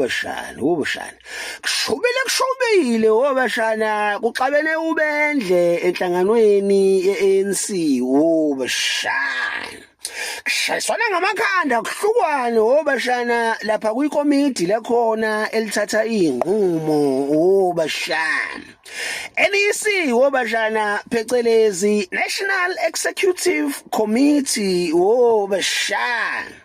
Wobashana, wobashana. Kushubile kushubile wobashana, kuxabene ubendle enhlanganweni ye-ANC wobashana. Kushayiswana ngamakhanda kuhlukwane wobashana lapha kwikomidi lekhona elithatha izinqumo wobashana. NEC wobashana phecelezi National Executive Committee wobashana.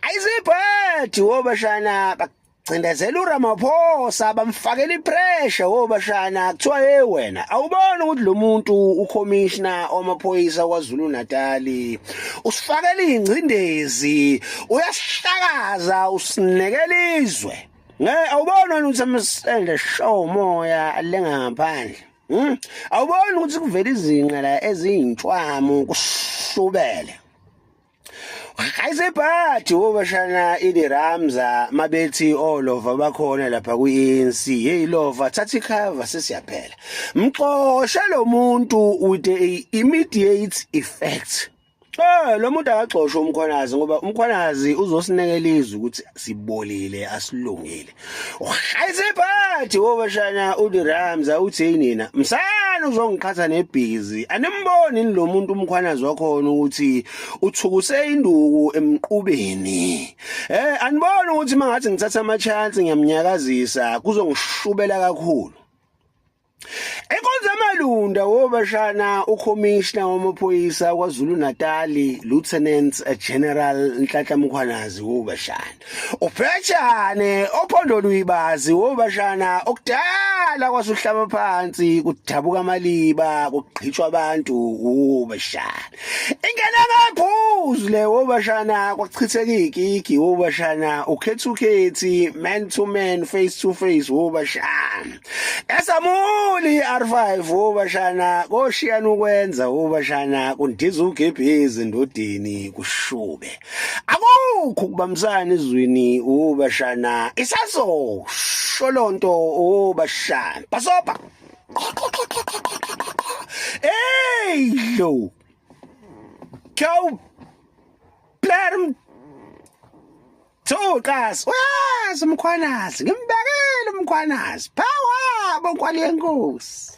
Ayizibhadi wobashana bagcindezela uRamaphosa bamfakela ipressure wobashana kuthiwa hey wena awuboni ukuthi lo muntu ucommissioner wamaphoyisa kwaZulu Natal usifakela ingcindezi uyasihlakaza usinekela izwe nge awuboni wena ukuthi amasende show moya alenga ngaphandle. Awuboni ukuthi kuvela izinqa la eziyintshwamu kushubele. Ayisebhathi wobashana ili Ramza mabethi olova bakhona lapha kwi-ANC. Hey lova thatha icover sesiyaphela. Mxoshe lo muntu with a immediate effect. Eh lo muntu akaxoshwe uMkhwanazi ngoba uMkhwanazi uzosinekela izwi ukuthi sibolile asilungile. Ayisiphathi wobashana uthi Ramza uthi nina msana uzongiqhatha nebhizi animboni lo muntu uMkhwanazi wakhona ukuthi uthukuse induku emqubeni. Eh aniboni ukuthi mangathi ngithatha ama chance ngiyamnyakazisa kuzongishubela kakhulu. Enkonzo yamalunda wobashana ukhomishna wamaphoyisa kwaZulu Natal Lieutenant General Nhlanhla Mkhwanazi wobashana ubhejane ophondo luyibazi wobashana okudala kwasuhlaba phansi kudabuka amaliba kugqitshwa abantu wobashana ingena ngaphuzu le wobashana kwachitheka igigi wobashana ukhetha ukhethi man to man face to face wobashana Esamuli R5 wobashana koshiyana ukwenza wobashana kundiza ugebhezi endodeni kushube. Akukho ukubambisana ezweni wobashana isazo sholonto wobashana. Basopa. Hey lo. Go. Blerm Thuqas uyazi umkhwanazi ngimbekile umkhwanazi phawa bonkwali yenkosi.